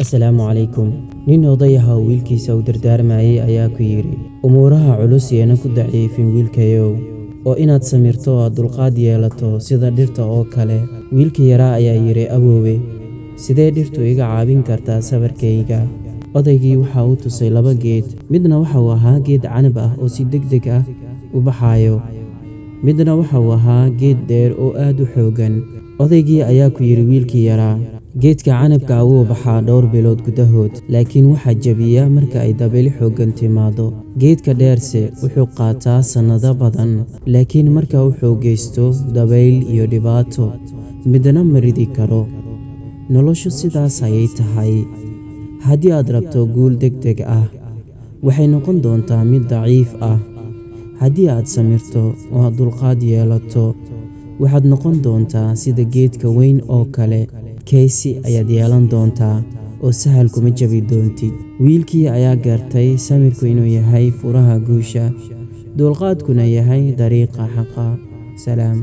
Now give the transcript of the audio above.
Assalaamu calaykum. Nin oday ah oo wiilkiisa u dardaarmayay ayaa ku yidhi, umuuraha culus yeena ku daciifin wiilkayow, oo inaad samirto oo aad dulqaad yeelato sida dhirta oo kale. Wiilkii yaraa ayaa yidhi, awoowe, sidee dhirtu iga caawin kartaa sabarkayga? Odaygii waxa uu tusay laba geed. Midna waxa uu ahaa geed canab ah oo si degdeg ah u baxayo, midna waxa uu ahaa geed dheer oo aad u xooggan. Odaygii ayaa ku yidhi wiilkii yaraa, geedka canabka ah wuu baxaa dhowr bilood gudahood, laakiin waxaa jabiya marka ay dabayl xooggan timaado. Geedka dheerse wuxuu qaataa sannado badan, laakiin marka uu xoogaysto dabayl iyo dhibaato, midna ma ridi karo. Noloshu sidaas ayay tahay. Haddii aad rabto guul degdeg ah, waxay noqon doontaa mid daciif ah. Haddii aad samirto oo aad dulqaad yeelato, waxaad noqon doontaa sida geedka weyn oo kale. Kaysi ayaad yeelan doontaa oo sahal kuma jabi doontid. Wiilkii ayaa gartay samirku inuu yahay furaha guusha, dulqaadkuna yahay dariiqa xaqa. Salaam.